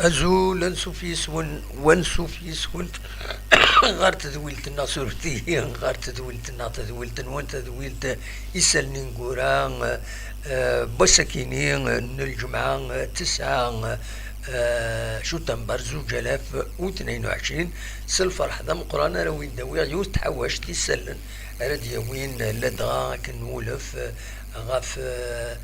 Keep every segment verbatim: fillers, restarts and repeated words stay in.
Azul, ansuf yis-wen, wansuf yis-went ɣer tedwilt-nneɣ, surfet-iyi, ɣer tedwilt-nneɣ, tadwilt-nwen, tadwilt isallen ineggura, eh, n wass-akini, eh, n lǧemɛa, eh, tesɛa, eh, cutamber zuǧ alaf u tnayen u ɛecrin. S lferḥ d ameqqran ara wen-d-awiɣ yiwet tḥawact isallen ara d-yawin ladɣa akken nwulef, eh, ɣef, eh,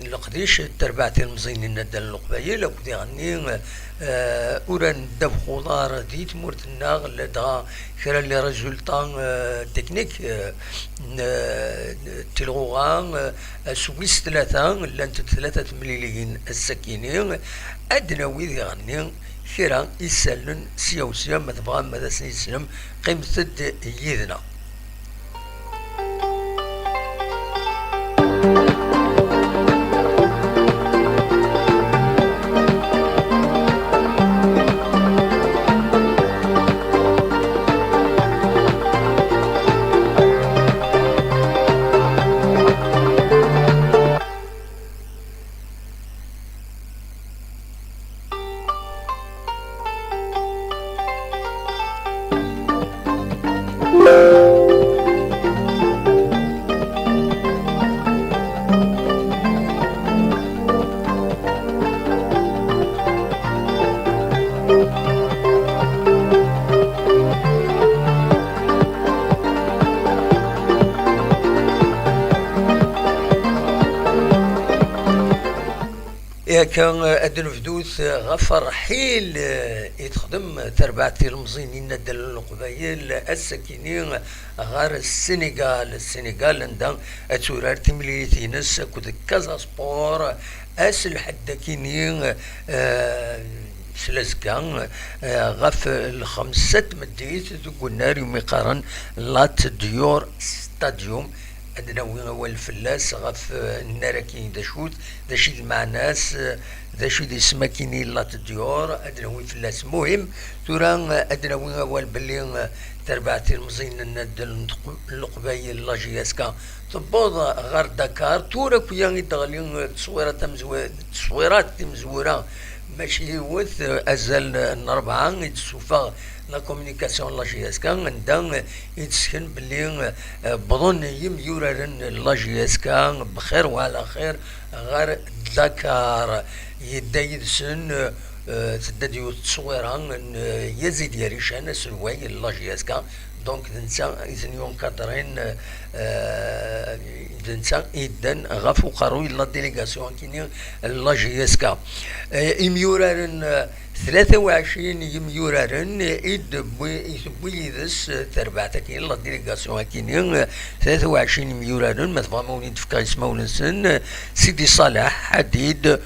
leqdic n terbaɛt ilemẓiyen n inaddalen n Leqbayel akked iɣenni, eh, uran ddabex uḍar di tmurt-nneɣ, ladɣa kra n les résultats, eh, techniques, eh, n, eh, n tilɣuɣa, eh, s wis tlata, llant-d tlata temliliyin ass-akini, ad d-nawi diɣenni kra isallen sya u sya, ma tebɣam ad asen-islem, qqimet-d yid-neɣ. Akka, ad d-nebdut ɣef ṛṛḥil i texdem terbaɛt tilemẓin n inaddalen n Leqbayel ass-akini ɣer Ssinigal. Ssinigal, anda ad turar timlilit-ines akked Casa Sport ass n lḥedd akini, eh, s lazekka, eh, ɣef lxemsa n tmeddit deg unnar iwumi qqaren Lat Dior Stadium. Ad d-nawi awal fell-as ɣef, eh, nnar-agi d acu-t, d acu i d lmeɛna-s, eh, d acu i d isem akini Lat Dior, ad d-nawi fell-as. Muhim, tura, eh, ad d-nawi awal belli, eh, terbaɛt tilemẓin n inaddalen n Leqbayel, la J S K, tewweḍ ɣer Dakar. Tura akk-ya i d-teɣli, eh, tteswirat tamezwa-, tteswirat timezwura, mačči yiwet, eh, azal n rebɛa i d-tessufeɣ la communication n la J S K, anda i d-tesken belli, eh, wwḍen yimyuraren n la J S K bxir wa ɛla xir ɣer Dakar. Yedda yid-sen, eh, tedda-d yiwet n tteswira n, eh, Yazid Yarican, aselway n la J S K. Donc, d netta i ten-yunkadrin, eh, d netta i yeddan ɣef uqerruy n la délégation akini n la J S K. Eh, imyuraren, eh, tlata u ɛecrin yimyuraren i d-tewwi, i tewwi yid-s, eh, terbaɛt akini, la délégation akini, eh, tlata u ɛecrin imyuraren, ma tebɣam ad wen-d-fkeɣ ismawen-nsen, eh, Sidi Saleh Hadid,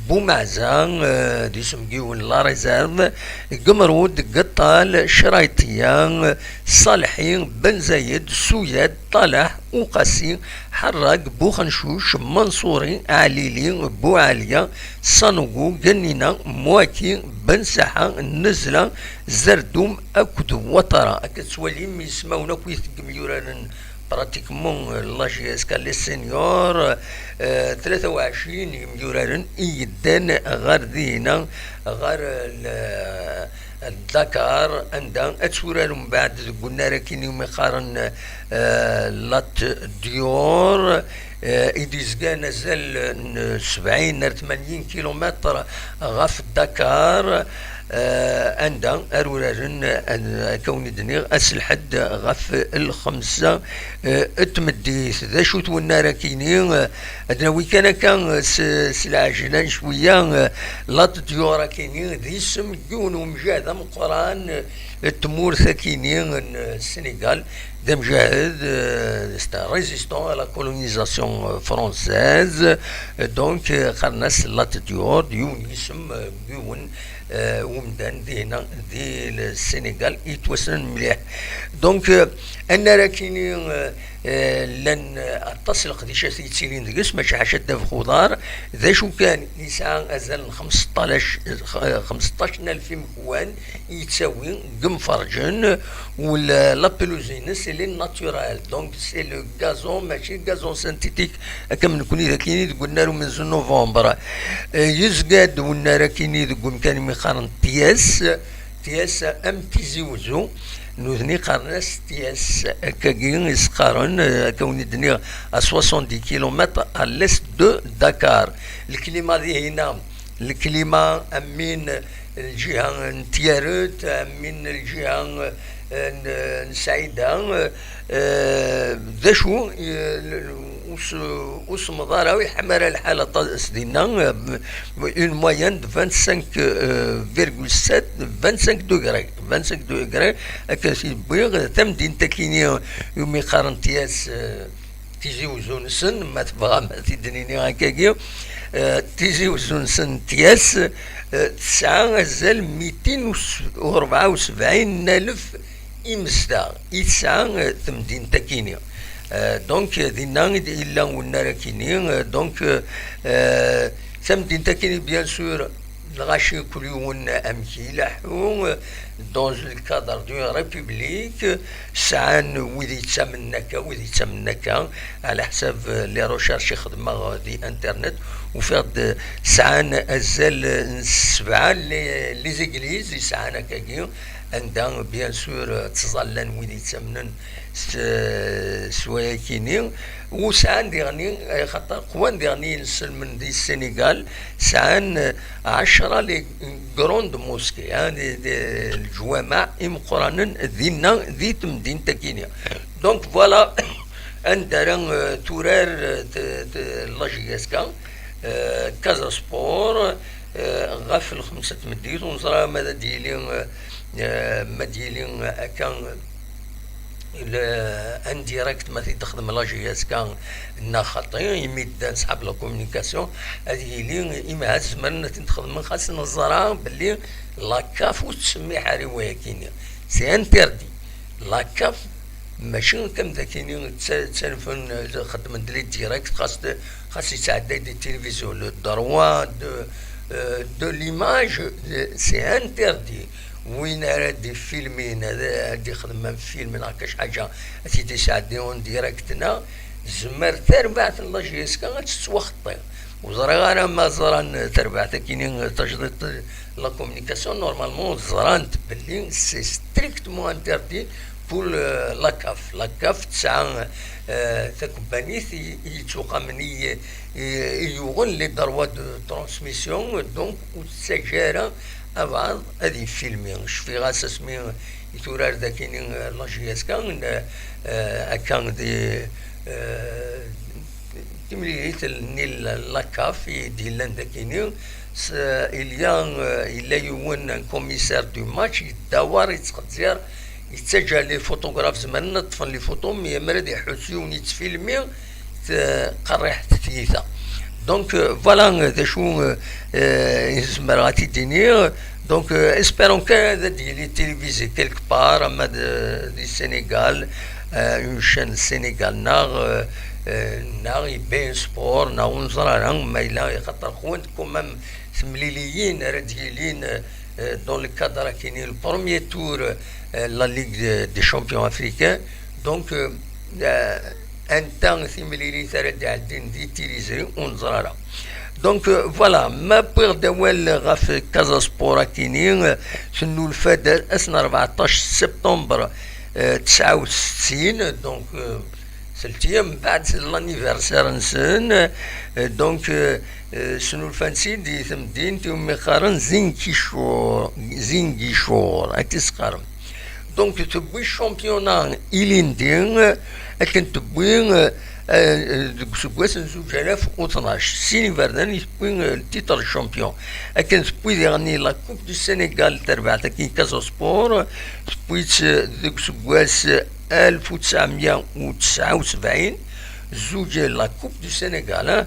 Bumaɛza, eh, d isem n yiwen la réserve, Gemrud, Gettal, Craytiya, Salḥi, Ben Zayed, Suyad, Ṭalaḥ, Uqasi, Ḥerrag, Buxencuc, Manṣuri, Ɛlili, Buɛaliya, Sanugu, Gannina, Mwaki, Ben Saḥa, Nezla, Zerdum akked Watara. Akka tettwalim ismawen akk i tgemyuraren pratiquement, la J S K, les seniors, eh, tlata u ɛecrin yemyuraren i yeddan ɣer dihina, ɣer, eh, Dakar, anda ad turaren mbeɛd deg unnar akini umi qqaren, eh, Lat Dior, eh, i d-yezgan azal n sebɛin ar tmanyin kilumitr ɣef Dakar, eh, anda ar uraren, eh, akka wen-d-nniɣ, ass lḥedd ɣef lxemsa, eh, n tmeddit. D acu-t wennar akini? Eh, ad nawi kan akka, eh, s, s lɛejlan cwiya, eh, Lat Dior akini, d isem n yiwen umjahed ameqqran, eh, n tmurt akini n, eh, Sénégal, d amjahed, eh, c'est un résistant à la colonisation, eh, française. Eh, donc, eh, qqaren-as Lat Dior, d yiwen yisem, eh, n yiwen, eh, umdan dihna di Senegal yettwassnen mliḥ. Donc, euh, annar akini, euh, euh, llan, euh, aṭas n leqdicat yettilin deg-s, mačči ḥaca ddabex uḍar. D acu kan, yesɛa azal n xmesṭac, euh, xmesṭac n alef imekwan yettawi deg yimferǧen, u la, la pelouse-ines, elle est naturelle. Donc, c'est le gazon, mačči gazon synthétique, akka am nekni d akini deg unnar umenzu n novembre. Eh, yezga-d unnar akini deg umkan umi qqaren Thiès, Thiès am Tizi Uzzu, nutni qqaren-as Thiès, akkagi i s-qqaren, eh, akka wen-d-nniɣ, à soixante-dix kilomètres à l'est de Dakar. Le climat dihina, le climat am win lǧiha n Tiaret, am win lǧiha, eh, n, n Saɛida, eh, d acu, eh, ur s-, ur semmeḍ ara, ur yeḥma ara lḥal aṭas dinna, eh, une moyenne de vingt-cinq, euh, virgule sept, vingt-cinq degrés, vingt-cinq degrés, akka s-yewwi tamdint akini umi qqaren Thiès, eh, Tizi Uzzu-nsen, ma tebɣam ad t-id-nini akkagi, eh, Tizi Uzzu-nsen Thiès, eh, tesɛa azal mitin u rebɛa u sebɛin n alef imezdaɣ i tesɛa, eh, temdint akini. Eh, donc, eh, dinna i d-, yella unnar akini. Eh, donc, eh, eh, tamdint akini, bien sûr, lɣaci kul yiwen amek ilaḥḥu, eh, dans le cadre d'une république, sɛan wid yettamen akka, wid yettamen akka, ɛla ḥsab, eh, les recherches i xedmeɣ di internet, ufiɣ-d, eh, sɛan azal n sebɛa les, les églises i sɛan akkagi, anda, bien sûr, ttẓallan wid yettamnen s, s wayakini, u sɛan diɣni, axaṭer qwan diɣni inselmen di Sénégal, sɛan, eh, ɛecra les grandes mosquées, hein, di, di, leǧwameɛ imeqqranen dinna di temdint akini. Donc, voilà, anda ara, eh, turar, eh, t-, t-, la J S K, eh, Casa Sport, eh, ɣef lxemsa n tmeddit, ur neẓra ma ad d-yili, eh, eh, ma ad d-yili akka, le, en direct ma t-id-texdem la J S K neɣ xaṭi, imi ddan sḥab la communication, ad yili, imi ha tzemren ad t-id-xedmen, xas neẓra belli la CAF ur tettsemmiḥ ara i wayakini. C'est interdit. La CAF mačči akka am dakini tta-, ttanfen, xeddmen-d les directs, xas, xas yettɛedday di télévision. Le droit de, euh, de l'image, euh, c'est interdit. Win ara d-ifilmin, ad, ad ixdem am film neɣ kac ḥaǧa, ad t-id-isɛeddi en direct neɣ, tezmer tarbaɛt n la J S K ad tettwaxeṭṭi. Ur ẓriɣ ara ma ẓran tarbaɛt akini tajdiṭ la communication, normalement ẓrant belli c'est strictement interdit pour, euh, la CAF. La CAF tesɛa, euh, takebbanit i, i yettuqamen i, i, i yuɣen les droits de transmission, donc ur tettaǧǧa ara abeɛḍ ad yefilmi. Cfiɣ-as asmi i turar dakini, euh, la J S K, euh, akka di, euh, timlilit-nni la, la CAF i d-yellan dakini, s-, il y a, euh, yella yiwen, un commissaire du match, yeddawar, yettqezzir, yettaǧǧa les photographes zemren ad ṭṭfen les photos, mi amer ad iḥuss yiwen yettfilmi, t-, qerriḥet tyita. Donc, euh, voilà, euh, d acu, euh, euh, i zemreɣ ad t-id-iniɣ. Donc, euh, espérons que ad d-yili télévisé quelque part, ama d-, di Sénégal, euh, une chaîne Sénégal, neɣ, euh, euh, neɣ i Bein Sport, neɣ ur neẓri ara, ma yella, axaṭer qwant quand même temliliyin ara d-yilin, euh, dans le cadre akini, le premier tour, euh, la Ligue de, des champions africains. Donc, euh, euh, anta timlilit ara d-iɛeddin di tilizi, ur neẓri ara. Donc, euh, voilà, ma wwiɣ-d awal ɣef Casa Sport akini, euh, tennulfa-d ass n rbeɛṭac septembre, euh, tesɛa u settin, donc, euh, selti mbeɛd l'anniversaire-nsen, euh, donc, euh, euh, snulfan-tt-id di temdint iwumi qqaren Ziguinchor, Ziguinchor, akka i s-qqaren. Donc, tewwi championnat ilindi, akken tewwi, euh, euh, deg useggas n zuǧ alaf u tnac, sin iberdan i tewwi, euh, le titre de champion. Akken tewwi diɣen la Coupe du Sénégal, terbaɛt-agi Casa Sport, tewwi-tt, euh, deg useggas alef u tesɛemya u tesɛa u sebɛin, zuǧ la Coupe du Sénégal, hein,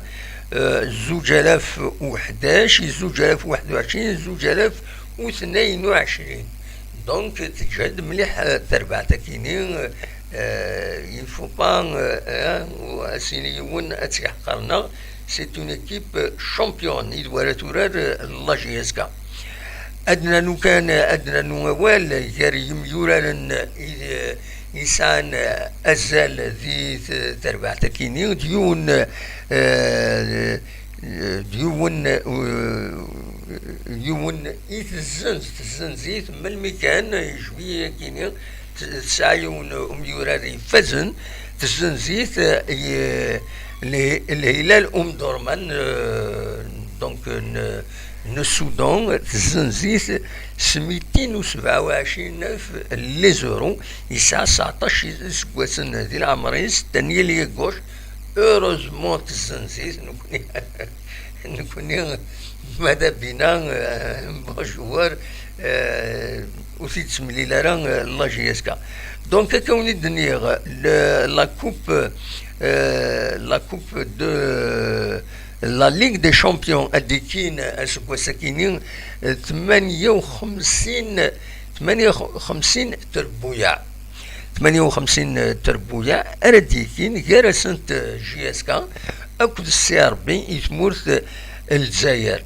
euh, zuǧ alaf u ḥdac, zuǧ alaf u ḥedd u ɛecrin, zuǧ alaf u tnayen u ɛecrin. Donc teǧhed mliḥ, eh, terbaɛt akini, eh, il faut pas, eh, eh, ad s-yini yiwen ad tt-yeḥqer-neɣ. C'est une équipe championne i d wara turar, eh, la J S K. Ad nernu kan, ad nernu awal gar yimyuraren i, eh, yesɛan, eh, azal di t-, terbaɛt akini, d yiwen, eh, d yiwen, eh, yiwen i tezzenz, tezzenz-it melmi kan, juillet akini, t-, tesɛa yiwen umyurar ifazen, tezzenz-it, eh, i, le-, Lhilal Omdurman, eh, donc, n, n Soudan, tezzenz-it s mitin u sebɛa u ɛecrin alef les euros, yesɛa tseɛṭac iseggasen di leɛmer-is, Daniel Yeggoc, heureusement tezzenz-it, nekni, nekni, mada bina, eh, bon joueur, eh, ur t-id-temlil ara, eh, la J S K. Donc, akka wen-id-nniɣ, le, la coupe, eh, la coupe de la Ligue des Champions, ad d-ikkin aseggas-akini, eh, tmanya u xemsin, tmanya u xemsin trebbuyaɛ. Tmanya u xemsin trebbuyaɛ ara d-ikkin gar-asent, eh, J S K akked C R B i tmurt, eh, n Lezzayer.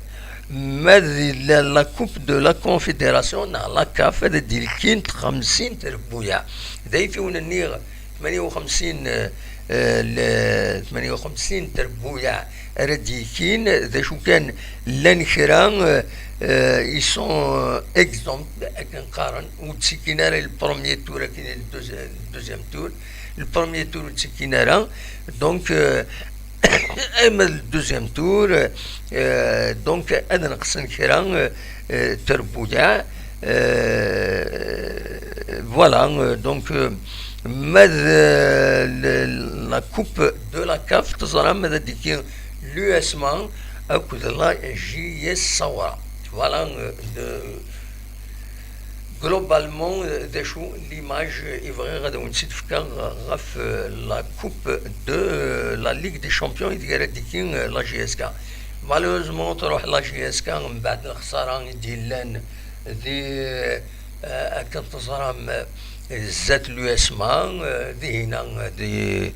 Ma d la, la Coupe de la Confédération neɣ la CAF ad d-ilkint xemsin trebbuyaɛ. D ayt-iwen nniɣ tmanya u xemsin, eh, eh, l-, tmanya u xemsin trebbuyaɛ ara d-ikkin, d acu kan llan kra, eh, eh, ils sont, eh, exempts, akken qqaren, ur d-ttikkin ara le premier tour, akken le deuxi-, le deuxième tour. Le premier tour ur d-ttikkin ara. Donc, eh, ama le deuxième tour, eh, donc, ad neqsen kra, eh, eh, trebbuyaɛ, eh, voilà, eh, donc, eh, ma d, eh, le, la coupe de la CAF, teẓram ad d-ikki l'U S M A akked la J S Saoura. Voilà, eh, de, globalement, eh, d acu l'image, eh, i bɣiɣ ad awen-tt-id-fkeɣ ɣef, eh, la coupe de, eh, la Ligue des Champions i d-gara d-ikki, eh, la J S K. Malheureusement, truḥ la J S K mbeɛd lexsara i d-yellan di, eh, akken teẓram, eh, zdat l'U S M A, eh, dihina, eh, di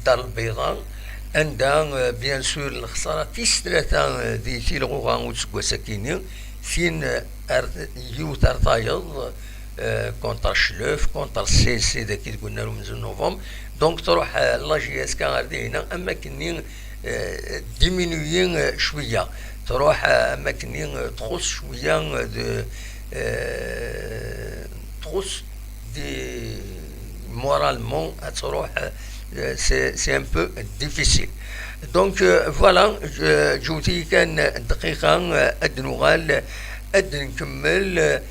Dar Lbeyḍa, anda, eh, bien sûr, lexsara tis tlata, eh, di Tilɣuɣa n useggas-akini, tin, eh, ar, yiwet ar tayeḍ, eh, contre Chlef, contre C S C dagi deg unnar umenzu n novembre. Donc, truḥ, eh, la J S K ar dihina, am akken-nni, eh, diminuer, eh, cwiya. Truḥ, eh, am akken-nni, eh, txuṣ cwiya, eh, de, eh, txuṣ di, moralement, ad truḥ, eh, c'est, c'est un peu difficile. Donc, eh, voilà, eh, ǧewwet-iyi kan dqiqa, eh, ad nuɣal, ad nkemmel, eh,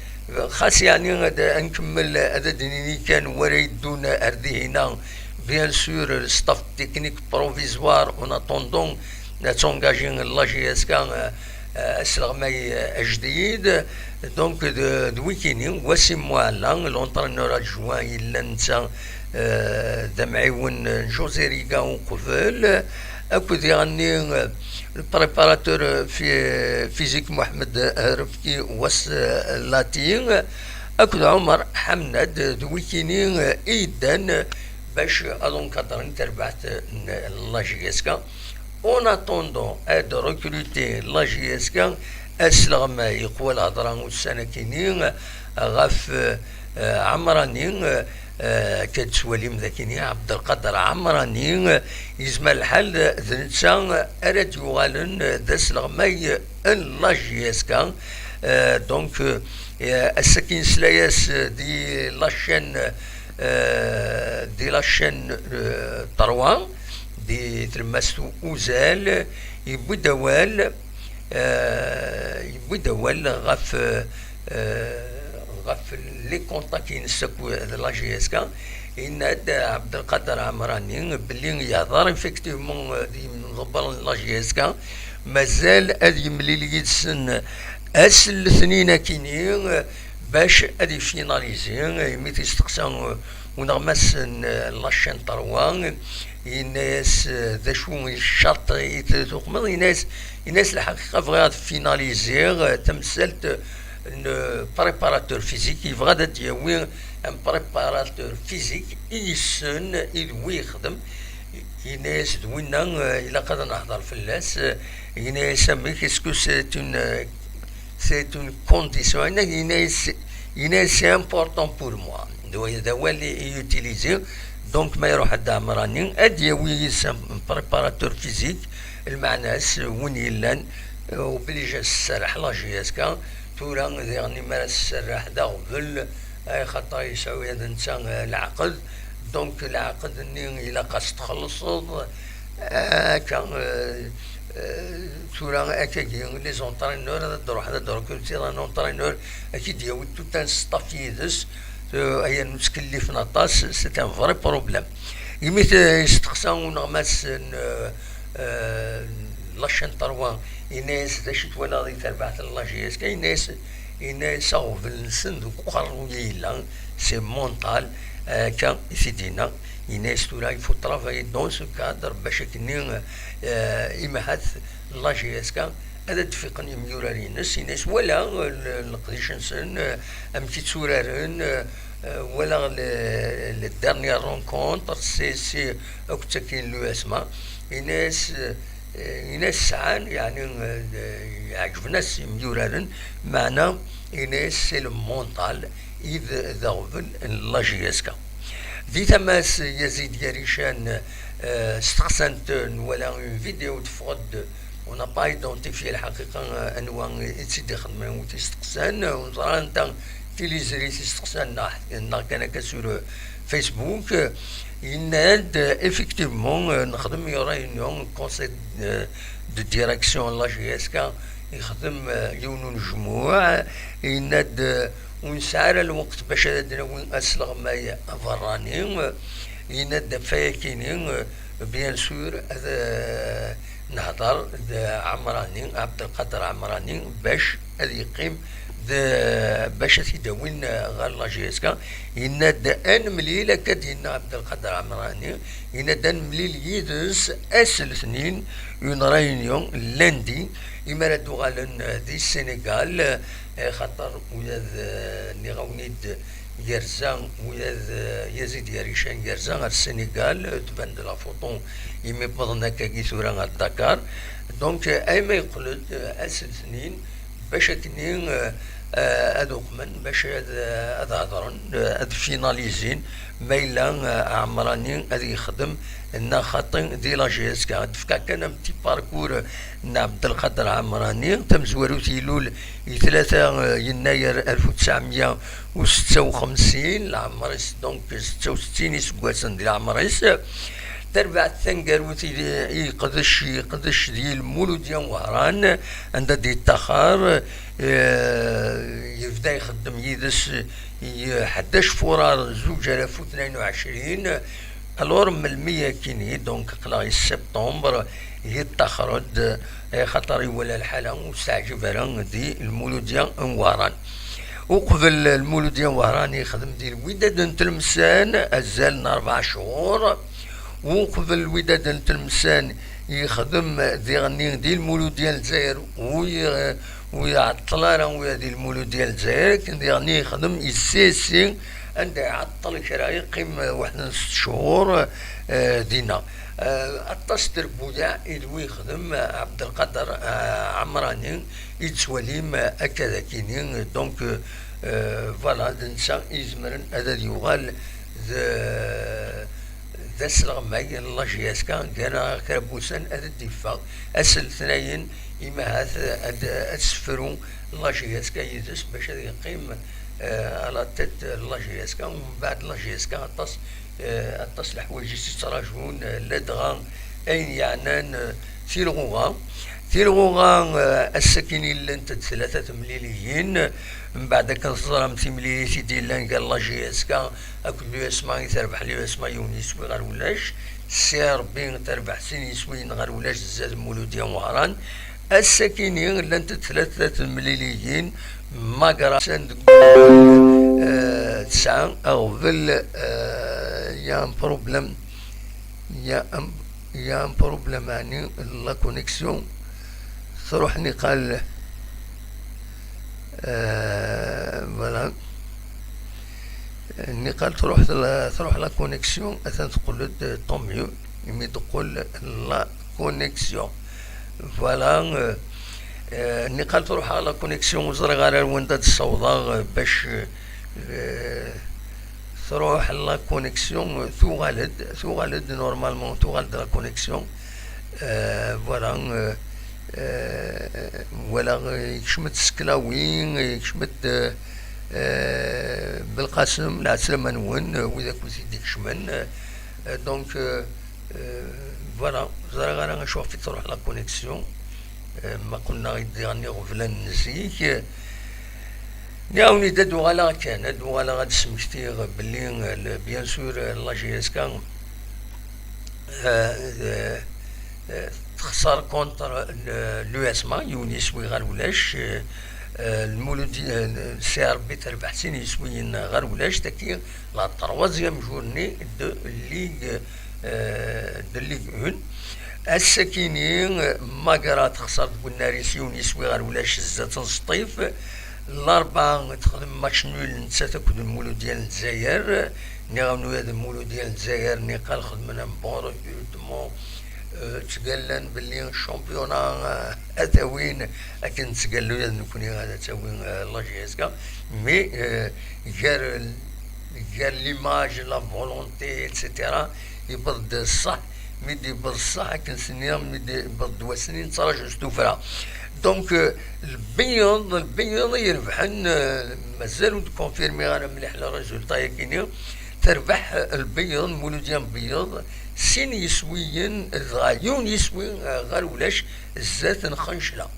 xas yeɛni ad, ad nkemmel, ad d-nini kan wara yeddun ar dihina, bien sûr, le staff technique provisoire, en attendant, ad tengagé la J S K, eh, eh, asleɣmay, eh, ajdid. Donc, d, d wikini, Wassim Moualla, l'entraîneur adjoint, yellan netta, eh, d amɛiwen n José Riga uqbel, akked diɣenni, eh, le préparateur, eh, fi-, physique Mohamed, eh, Refki Waslati, akked Omar Hamnad, d wikini, eh, i yeddan bac ad encadren tarbaɛt n la J S K. En attendant, ad recruter la J S K, asleɣmay, iqwa lhedra ussan-akini ɣef, eh, Ɛemrani, eh, akka d-tettwalim dakini, Ɛebdelqader Ɛemrani, eh, yezmer lḥal d netta ara d-yuɣalen d asleɣmay n la J S K. Eh, donc, eh, ass-agi nesla-yas di la chaîne, eh, di la chaîne, eh, trois, di tlemmast uzal, yewwi-d awal, eh, yewwi-d awal ɣef, eh, ɣef les contacts-ines akk d la J S K. Yenna-d Ɛebdelqader Ɛemrani belli yehder effectivement d yimḍebbren n la J S K, mazal ad yemlil yid-sen ass n letnin akini, bac ad ifinalizi, imi t-isteqsa uneɣmas n la chaîne trois, yenna-yas d acu i ccaṭ i t-, tuqmeḍ, yenna-yas, yenna-yas lḥaqiqa bɣiɣ ad finaliziɣ tamsalt n préparateur physique, yebɣa ad d-yawi un préparateur physique i yessen, i d wi yexdem. Yenna-yas d winna, eh, ilaq ad nehder fell-as. Eh, yenna-yas amek, est-ce que c'est une, eh, c'est une condition? Yenna-yas, yenna-yas c'est important pour moi. D, d awal i, i utiliser. Donc ma iruḥ ad d Ɛemrani, ad d-yawi yis un préparateur physique, lmeɛna-s win yellan, eh, obligé ad s-serreḥ la J S K. Tura diɣen mi ara s-serreḥ d aɣbel, ay xaṭer yesɛu yad netta, eh, leɛqed. Donc leɛqed-nni ilaq ad s-txellṣeḍ, eh, akka, eh, eh, tura akkagi les entraîneurs ad d-ruḥ ad d-recrutiḍ un entraîneur, ad k-id-yawi tout un staff yid-s, eh, ayen ttkellifen aṭas, c'est un vrai problème. Imi t-, yesteqsa uneɣmas n, eh, eh, la chaîne trois, yenna-yas d acu twalaḍ i terbaɛt n la J S K, yenna-yas, yenna-yas aɣbel-nsen deg uqerruy i yella, c'est mental, akka i t-id-yenna. Yenna-yas tura il faut travailler dans ce cadre bac akken-nni, eh, imahat la J S K ad d-fiqen yemyurar-ines. Yenna-yas wala, eh, le-, leqdic-nsen, eh, amek i tturaren, eh, eh, wala le, le dernière rencontre, c'est, c'est akked takin l'U S M A. Yenna-yas, eh, yenna-yas sɛan, yeɛni, eh, ɛeǧben-as yemyuraren, meɛna yenna-yas c'est le mental i d, d aɣbel n la J S K. Di tama-s Yazid Yarican, eh, steqsan-t, nwala une vidéo teffeɣ-d, on n'a pas identifié lḥaqiqa, eh, anwa i tt-id-ixedmen wi t-isteqsan, ur neẓra anta tiliẓri t-isteqsan neɣ, neɣ kan akka sur, eh, Facebook. Yenna-d, eh, effectivement, eh, nexdem une réunion, conseil, eh, de direction n la J S K, yexdem, eh, yiwen unejmuɛ, yenna-d, eh, ur nesɛi ara lweqt bac ad d-nawi asleɣmay aberrani. Yenna-d ɣef wayakini, bien sûr, ad, eh, nehder d Ɛemrani, Ɛebdelqader Ɛemrani, bac ad yeqqim d, bac ad t-id-awin, eh, ɣer la J S K. Yenna-d ad nemlil, akka d-yenna Ɛebdelqader Ɛemrani, yenna-d ad nemlil yid-s ass letnin, une réunion lundi, imi ara d-uɣalen, eh, di Sénégal, eh, xaṭer ula d, eh, nniɣ-awen-id yerza, ula d, eh, Yazid Yarican yerza ar Sénégal, eh, tban-d la photo imi wwḍen akkagi tura ar Dakar. Donc, eh, ayma yeqqel-d, eh, ass letnin, bac akken-nni, eh, eh, ad uqmen, bac ad, eh, ad hedren, eh, ad finalizin, ma yella, eh, Ɛemrani ad yexdem neɣ xaṭi di la J S K. Ad d-fkeɣ kan un petit parcours, eh, n Ɛebdelqader Ɛemrani. Tamezwarut ilul i tlata, eh, yennayer alef u tesɛemya u setta u xemsin, leɛmer-is, donc, setta u settin iseggasen di leɛmer-is. Tarbaɛt taneggarut i, i yeqdec, yeqdec di Lmuludya n Wehran, anda d-yettaxer, eh, yebda ixeddem yid-s i ḥdac furar zuǧ alaf u tnayen u ɛecrin. Alors, melmi akkin-i, donc, aql-aɣ i septembre, yettaxer-d, eh, xaṭer iwala lḥala ur s-teɛǧib ara di Lmuludya n Wehran. Uqbel Lmuludya n Wehran yexdem di Lwidad n Tlemsan azal n rebɛa cchur. Uqbel Lwidad n Tlemsan yexdem diɣenni di Lmuludya n Lezzayer, ur y-, ur iɛeṭṭel ara ula di Lmuludya n Lezzayer, akken diɣenni yexdem i C S C, anda iɛeṭṭel kra, yeqqim waḥed n sett cchur, eh, dinna. Eh, aṭas n trebbuyaɛ i d wi yexdem, eh, Ɛebdelqader, eh, Ɛemrani, i d-tettwalim, eh, akka d akini. Donc, eh, voilà, d netta i izemren ad, ad yuɣal d, d asleɣmay n la J S K, gar kra n wussan ad d-iffeɣ. Ass n letnayen, imahat ad, ad tefru la J S K yid-s bac ad yeqqim, eh, à la tête n la J S K, u mbeɛd la J S K aṭas, eh, aṭas n leḥwayeǧ i s-yettraǧun, eh, ladɣa ayen yeɛnan, eh, tilɣuɣa. Tilɣuɣa, eh, ass-akin i llant-d tlata temliliyin, mbeɛd akken teẓram timlilit i d-yellan gar la J S K akked l'U S M A, i terbeḥ l'U S M A yiwen yiswi ɣer ulac, C R B terbeḥ sin yiswiyen ɣer ulac zdat Muludya n Wehran. Ass-akini llant-d tlata temliliyin, magra san deg wawal, eh, tesɛa aɣbel, eh, y a un problème, y a un, y a un problème, ɛni la connexion truḥ niqal. Euh, voilà. Niqal truḥ la, truḥ la connexion, atan teqqel-d, tant mieux. Imi d-teqqel la connexion. Voilà. Euh, euh, niqal truḥ la connexion, ur ẓriɣ ara wanda d-ssawḍeɣ, euh, bac, euh, truḥ la connexion, euh, tuɣal-d, tuɣal-d normalement, tuɣal-d la connexion. Euh, voilà. Euh, euh, walaɣ, euh, yekcem-d Seklawi, yekcem-d, euh, euh, Belqasem, lɛeslama-nwen, euh, wid akk i d-ikecmen. Euh, donc, euh, euh, voilà, ẓriɣ ara acu ɣef i truḥ la connexion. Euh, ma qulna i d-iɣenni ɣeblan n zik. Nniɣ-awen-id ad uɣaleɣ kan, ad uɣaleɣ ad d-smektiɣ belli, euh, le, bien sûr, euh, la J S K, euh, euh, euh, texṣer contre le, l'U S M A, yiwen yiswi ɣer ulac, euh, euh, Lmuludi, euh, le C R B terbeḥ sin yiswiyen ɣer ulac, tagi la troisième journée de Ligue, euh, de Ligue un. Ass-akini, Magra texṣer deg unnar-is yiwen yiswi ɣer ulac zdat n Sṭif. Larebɛa texdem match nul nettat akked Lmuludya n Lezzayer. Nniɣ-awen ula d Lmuludya n Lezzayer niqal xedmen un bon recrutement. Euh, ttgallan belli championnat, euh, ad t-awin akken ttgallu ula d nekkni ad t-awin, euh, la J S K. Mais, euh, gar, gar l'image, la volonté, et cetera, yewweḍ-d ṣṣeḥ. Mi d-yewweḍ ṣṣeḥ, akken s-nniɣ, mi d-yewweḍ-d wass-nni, nettraǧu s tuffra. Donc, euh, Lbeyyeḍ, Lbeyyeḍ i irebḥen, euh, mazal ur d-confirmiɣ ara mliḥ le résultat-yagi-nni. Terbeḥ, euh, Lbeyyeḍ, Lmuludya n Beyyeḍ, sin yiswiyen, dɣa yiwen yiswi, euh, ɣer ulac, zdat n Xencla.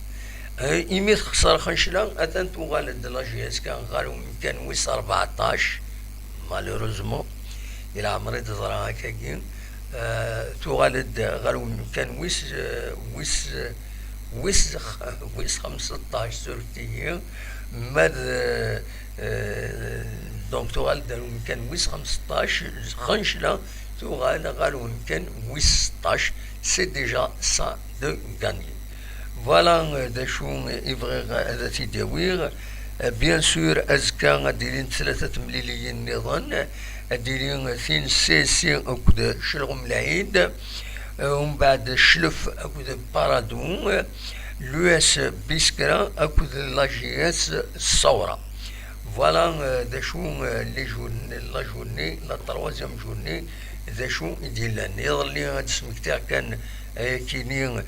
Euh, imi texṣer Xencla, atan tuɣal-d la J S K ɣer umkan wis rbeɛṭac. Malheureusement, i leɛmer i d-teḍra akkagi, euh, tuɣal-d ɣer umkan wis, euh, wis, euh, wis, wis xemseṭṭac, surfet-iyi. Ma d, euh, donc tuɣal-d ɣer umkan wis xemseṭṭac, Xencla tuɣal ɣer umkan wis seṭṭac, c'est déjà ça de gagner. Voilà, euh, d acu i bɣiɣ ad t-id-awiɣ. Euh, bien sûr, azekka ad d-ilint tlata temliliyin nniḍen. Ad d-ili tin C S C akked Celɣum Lɛid. Euh, umbeɛd Cclef akked Paradou. Euh, l'U S Biskra akked la J S Ṣṣawra. Voilà, euh, d acu, euh, les journées, la journée, la troisième journée, d acu i d-yellan. Iḍelli ad d-smektiɣ kan, euh, ayakini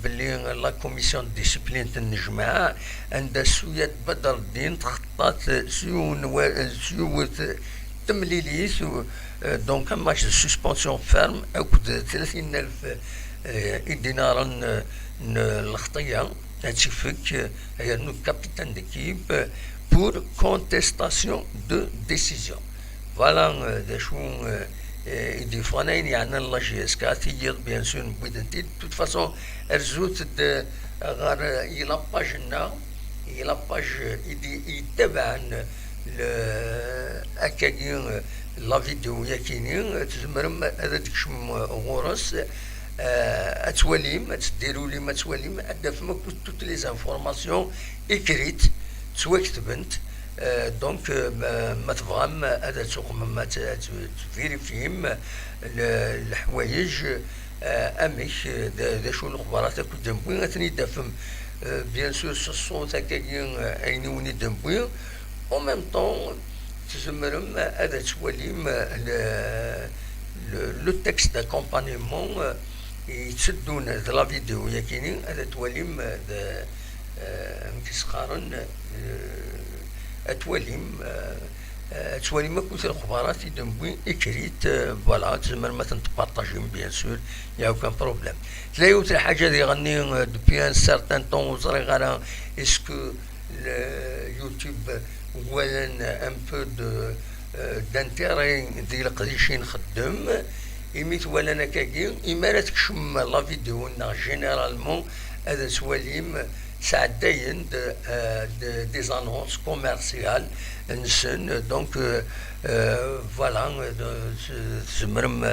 belli la commission de discipline n tennejmaɛ, anda Suyat Badreddin txeṭṭat s yiwen wa-, s yiwet temlilit, euh, donc un match de suspension ferme, akked tlatin alef, euh, idinaren, euh, n lxeṭṭa. Ad tt-ifek, euh, yernu capitaine d'équipe, euh, pour contestation de décision. Voilà, euh, d acu, euh, euh, i d-yeffɣen ayen yeɛnan la J S K, tiyiḍ, bien sûr, newwi-tent-id. De toute façon, rzut-d, euh, ɣer, euh, i la page-nneɣ, i la page, euh, i d-, i yettabaɛen le, akkagi, euh, la vidéo-yakini, euh, tzemrem ad d-tkecmem, euh, ɣur-s, euh, ad twalim, ad teddirulim, ad twalim, ad d-tafem akk toutes les informations écrites, ttwaketbent. Euh, donc, euh, ma, ma tebɣam ad tuqmem, ad t-, ad t-, tvirifyem le, leḥwayeǧ, euh, amek, euh, d, d acu lexbarat akk i d-newwi, ad ten-id-tafem, euh, bien sûr, s ṣṣut akkagi, euh, ayen i wen-id-newwi. En même temps, tzemrem ad twalim, euh, le, le, le texte d'accompagnement, euh, yetteddun d la vidéo-yakini, ad twalim, euh, d, euh, amek i s-qqaren, euh, ad twalim, euh, euh, ad twalim akk lexbarat i d-newwi écrites, euh, voilà, tzemrem ad tent-tpartajim, bien sûr, il y a aucun problème. Tella yiwet lḥaǧa diɣenni, euh, depuis un certain temps, ur ẓriɣ ara, est-ce que le YouTube walan un peu de, euh, d'intérêt di leqdic i nxeddem, imi t-walan akkagi, imi ara tekcem la vidéo-nneɣ, généralement, ad twalim, sɛeddayen-d, euh, de- des annonces commerciales-nsen. Donc, euh, euh, voilà, euh, de- tzemrem,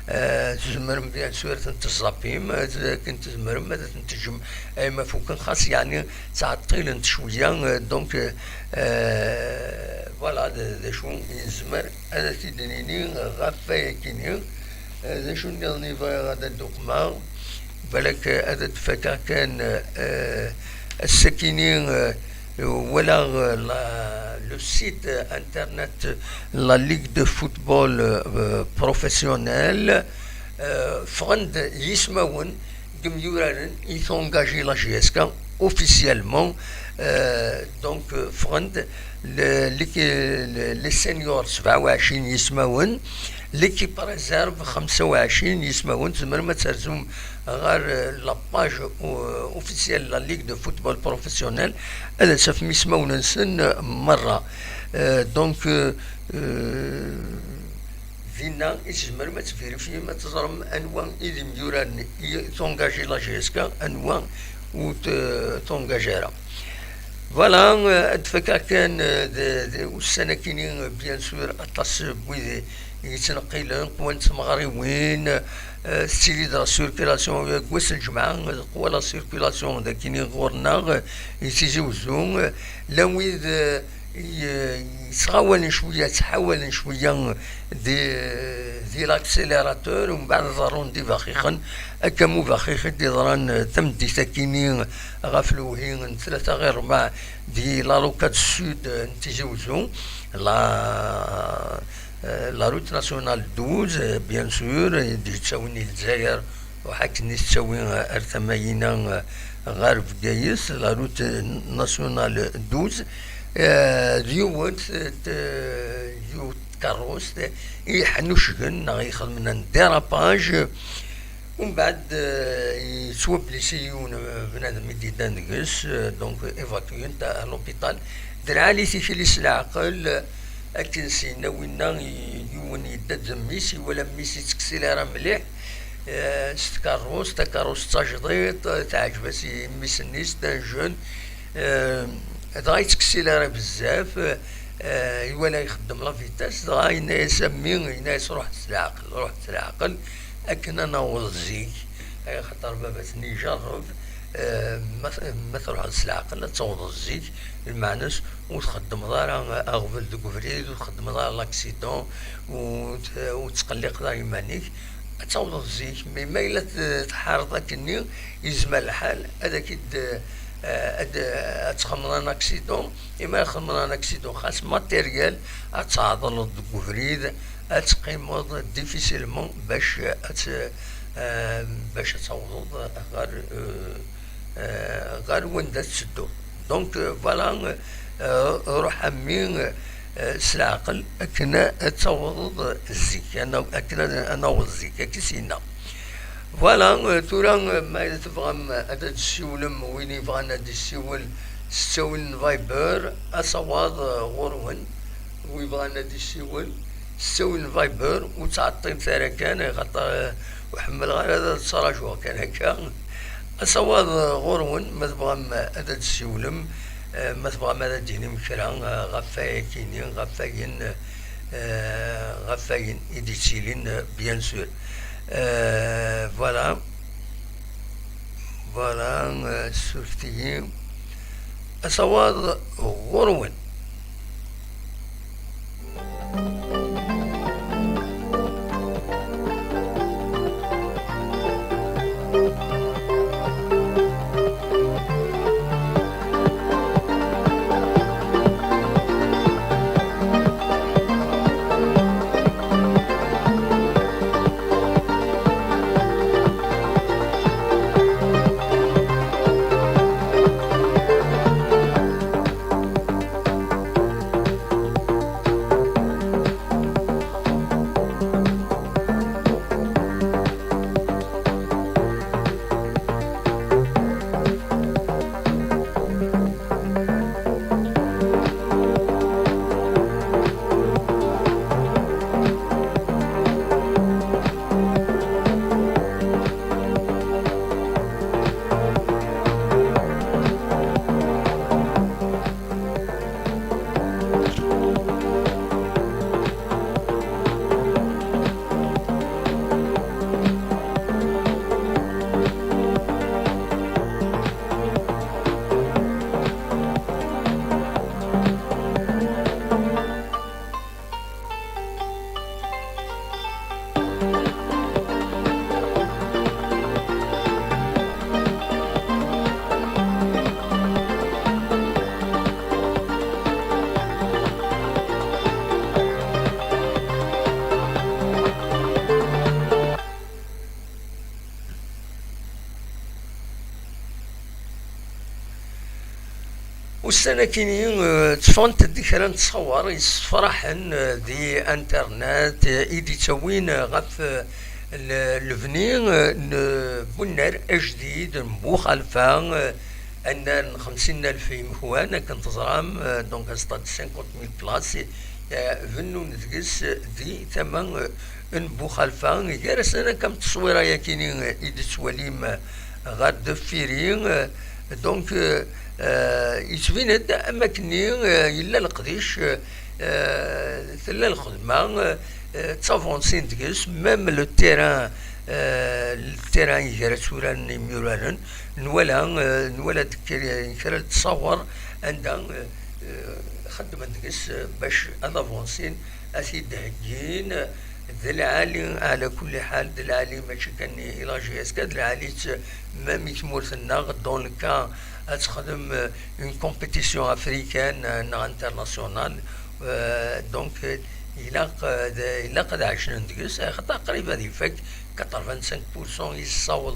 euh, tzemrem bien sûr ad ten-teẓẓapim, euh, akken tzemrem ad ten-teǧǧem ay ma fukken, xas yeɛni ttɛeṭṭilent cwiya. Euh, donc, euh, euh, voilà, d d acu i nezmer ad t-id-nini ɣef wayakini. Eh, d acu nniḍen i bɣiɣ ad d-uqmeɣ? Balak, eh, ad d-fakeɣ kan, eh, ass-akini, eh, walaɣ, eh, la- le site internet la Ligue de football, eh, professionnel, eh, ffɣen-d yismawen n yimyuraren i tungaji la J S K officiellement. Eh, donc, eh, ffɣen-d le- l'équi- le- les seniors sebɛa u ɛecrin yismawen, l'équipe réserve xemsa u ɛecrin yismawen. Tzemrem ad terzum ɣer, eh, la page, eh, officielle la Ligue de football professionnel, ad tafem ismawen-nsen, eh, merra. Eh, donc, eh, eh, dinna i tzemrem ad tvirifyem, ad teẓrem anwa i d imyuraren i tungaji la J S K, anwa ur t- tungaji ara. Voilà, eh, ad d-fakeɣ kan, eh, d- d- ussan-akini, eh, bien sûr, aṭas n wid i yettneqqilen, qwan tmeɣriwin, eh, tettili-d la circulation, eh, deg wass n lǧemɛa, eh, teqwa la circulation dagini ɣur-neɣ, eh, i Tizi Wezzu, eh, llan wid, eh, i, eh, yettɣawalen cwiya, ttḥawalen cwiya di, di l'accélérateur, umbeɛd ḍerrun-d ibaxixen, akka am ubaxix i d-yeḍran, eh, tameddit-akini ɣef lewhi n tlata ɣir rebɛa di la Rocade Sud, eh, n Tizi Wezzu, la, eh, la route nationale douze, eh, bien sûr, i d-yettawin i Lezzayer, u akken i tettawi, eh, ar tama-ina, eh, ɣer Bgayet, la route nationale douze, eh, d yiwet, eh, t- yiwet tkeṛṛust i yeḥnuccgen neɣ ixedmen un dérapage. Umbeɛd, eh, yettwablisi yiwen, eh, bnadem i d-yeddan deg-s, eh, donc évacué-t à l'hôpital. D lɛali tikli s leɛqel, eh, akken s-yenna winna, i- yiwen yedda-d d mmi-s, iwala mmi-s yettkessir ara mliḥ, eh, s tkeṛṛust, takeṛṛust d tajdiṭ, eh, teɛǧeb-as i mmi-s-nni, c'est un jeune, eh, dɣa yettkessir ara bezzaf, eh, iwala ixeddem la vitesse, dɣa yenna-yas a mmi, yenna-yas: "Ruḥ s leɛqel, ruḥ s leɛqel, akken ad naweḍ zik." Axaṭer baba-tsen ijerreb, eh, ma t- ma truḥeḍ s leɛqel, ad tawḍeḍ zik, lmeɛna-s ur txeddmeḍ ara aɣbel deg ubrid, ur txeddmeḍ ara l'accident, ur t- ur tettqelliqeḍ ara iman-ik, ad tawḍeḍ zik. Mais ma yella t- tḥareḍ akkenni, yezmer lḥal ad ak-id- eh, ad ad txedmeḍ un accident. Imi ara txedmeḍ un accident, xas matériel, ad tɛeḍleḍ deg ubrid, ad teqqimeḍ difficilement bac ad t- eh, bac ad tawḍeḍ ɣer, eh, eh, ɣer wanda tettedduḍ. Donc, eh, voilà, eh, ruḥ a mmi, eh, s leɛqel akken ad tawḍeḍ zik, ana- akken ad ad naweḍ zik, akka i s-yenna. Voilà, eh, tura, eh, ma tebɣam ad d-tessiwlem, win yebɣan ad d-yessiwel s ttawil n Viber, asawaḍ, eh, ɣur-wen. Wi yebɣan ad d-yessiwel s ttawil n Viber, ur ttɛeṭṭilet ara kan, axaṭer, eh, ur ḥemmleɣ ara ad ttṛajuɣ kan akka. Asawaḍ, eh, ɣur-wen, ma tebɣam ad d-tessiwlem, eh, ma tebɣam ad d-tinim kra, eh, ɣef wayakini, ɣef wayen, eh, ɣef wayen i d-yettilin, eh, bien sûr. Eh, voilà. Voilà, eh, surfet-iyi. Asawaḍ ɣur-wen. Ussan-akini, eh, tteffɣent-d kra n ttṣawar yessefraḥen, eh, di internet, eh, i d-ittawin, eh, ɣef, eh, le-, lebni, eh, n unnar ajdid n Buxalfa, eh, annar n xemsin alef imekwan, akken teẓram, eh, donc un stade de cinquante mille places, eh, bennun deg-s di tama, eh, n Buxalfa, gar-asen akka am tteswira-yakini, eh, i d-tettwalim, eh, ɣer deffir-i, eh, donc, eh, eh, yettbin-d am akkenni, eh, yella leqdic, eh, eh, tella lxedma, eh, eh, ttavancin deg-s, même le terrain, eh, le terrain i gar-as uraren imyuraren, nwala, eh, nwala-d kra, kra n ttṣawar anda, eh, eh, xeddmen deg-s, eh, bac ad avancin, ad t-id-heggin, d lɛali, ɛla kulli ḥal, d lɛali mačči kan i la J S K, d lɛali-tt même i tmurt-nneɣ, dans le cas ad texdem, euh, une compétition africaine, euh, neɣ internationale, euh, donc, euh, ilaq, euh, d-, ilaq ad ɛejlen deg-s, axaṭer qrib ad ifak, quatre-vingt-cinq pour cent i yessaweḍ,